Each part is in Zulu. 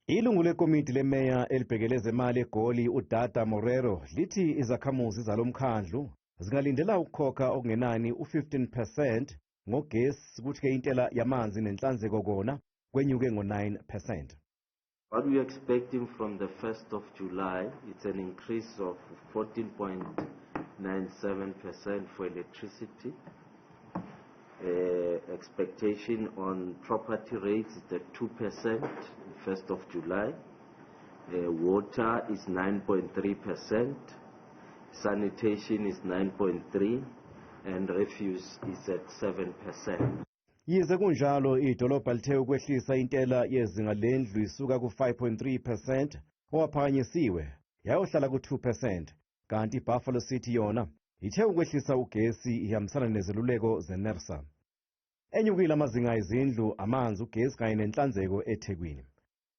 Ilungu lekomiti lemeya elibhekele zemali eGoli, uDada Morero, lithi izakhamuzi zalomkhandlu zingalindela ukukhokha okungenani u-15% ngogesi, kuthi-ke intela yamanzi nenhlanzeko kona kwenyuke ngo-9%. What we're expecting from the 1st of July, it's an increase of 14.97% for electricity. Expectation on property rates is at 2%, 1st of July. Water is 9.3%, sanitation is 9.3, and refuse is at 7%. Yize kunjalo, idolobha lithe ukwehlisa intela yezinga lendlu isuka ku-5.3% owaphakanyisiwe yayohlala ku-2%, kanti iBuffalo City yona ithe ukwehlisa ugesi ihambisana nezeluleko zeNERSA. Enyukile amazinga ezindlu, amanzi, ugesi kanye nenhlanzeko eThekwini.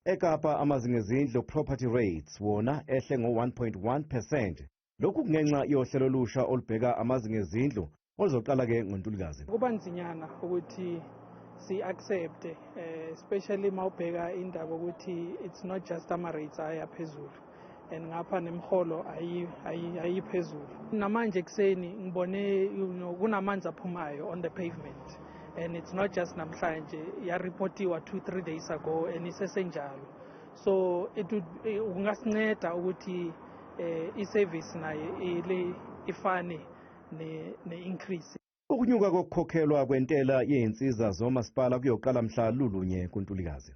EKapa amazinga ezindlu, property rates, wona ehle ngo-1.1%. Lokhu kungenxa yohlelo olusha olubheka amazinga ezindlu oluzoqala-ke ngoNtulikazi. Kuba nzinyana ukuthi si-accepte, especially mawubheka indaba ukuthi it's not just ama-rates aya phezulu and ngapha nemiholo ayiphezulu. Namanje ekuseni ngibone kunamanzi aphumayo on the pavement, and it's not just namhlanje, yareportiwa 2, 3 days ago and isesenjalo. So it would kungasinceda ukuthi i-service naye ile ifane ne-increase. Ukunyuka kokukhokhelwa kwentela yey'nsiza zomasipala kuyoqala mhla lulunye kuNtulikazi.